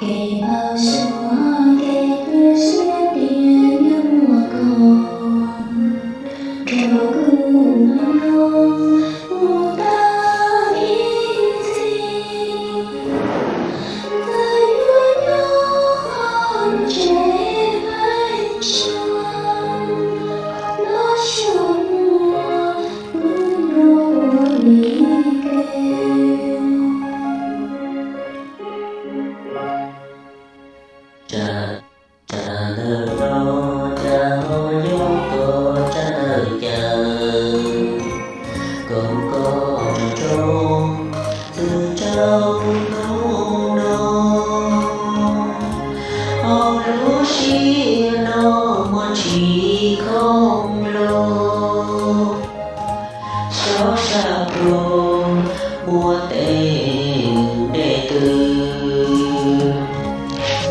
Kev npau suav, kev tu siab tias yuav muaj koj, rau kuv mloog mus tau ib txhis. Txawm yuav nyob qhov tsev feem tsua, los xyov muaj tus nrog ua li ke. Tsam ntawm no cas ho yuav tuaj tsab ntawv cas, koom koj nrog txog txwm tsaus ntuj no, hauv lub sij hawm no muaj tsis khoom lug. Xyov sab pluag muaj teeb dej twg,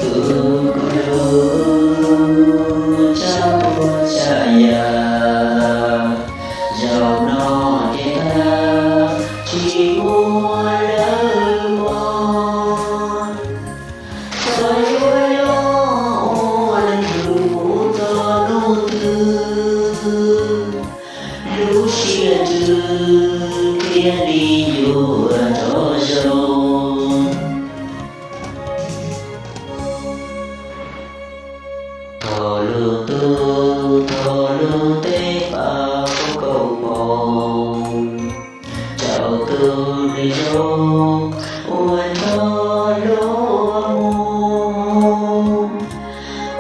tus kuv hlub tsav puas tsav yam, zaum no ces tag, tsis muaj lawm mog. Xyov yuav nyob ua neeg hlub mus txog hnub twg, lub siab ntsws thiaj li yuav rov zoo. Thov lub ntuj thov lub teb pab foom koob hmoov, tsaus tus neeg zoo uas nrog luag mus.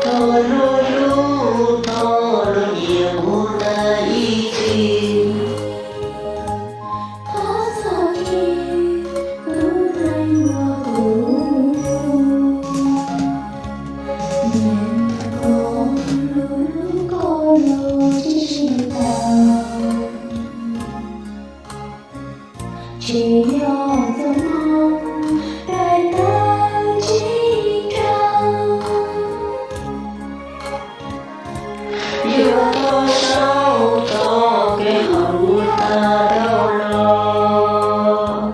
Thov lub hlub thov lub nyiam mus tag ib txhis. Thov txhob cia tus neeg uas kuv hlub, niam koj hlub koj los tsis tau. Tsis yog txoj hmoo daim ntawv tsis rau, yuav tau sau txoj kev hlub tag dhau los,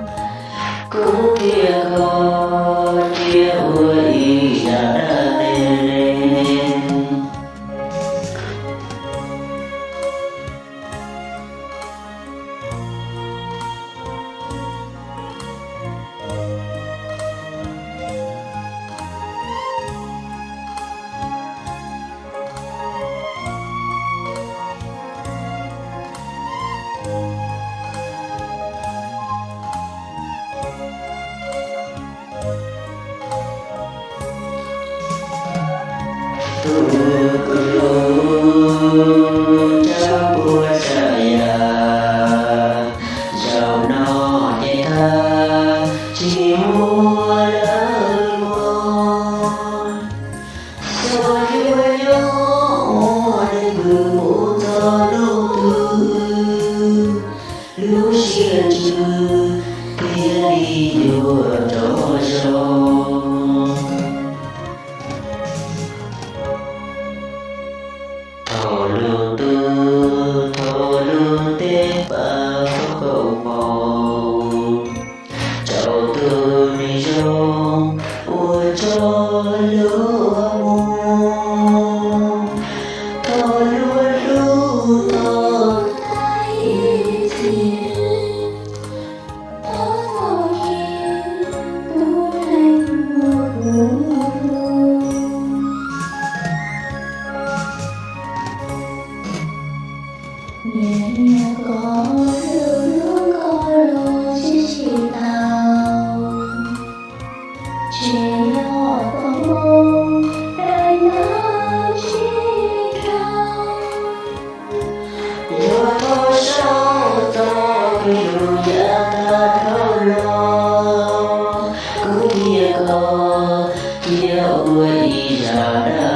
kuv thiab koj cia ua ib zaj dab neeg. Tus kuv hlub tsav puas tsav yam, zaum no ces tag tsis muaj lawm mog. Xyov yuav nyob ua neeg hlub mus txog hnub twg, lub siab ntsws thiaj li yuav rov zoo. Thov lub ntuj thov lub teb pab foom koob hmoov, tsaus tus neeg zoo uas nrog luag mus. Thov lub hlub thov tag ib txhis, thov txhob cia tus neeg uas kuv hlub, niam koj hlub koj los tsis tau. Tsis yog txoj hmoo daim ntawv tsis rau, yuav tau sau txoj kev hlub yav tag dhau los, kuv thiab koj cia ua ib zaj dab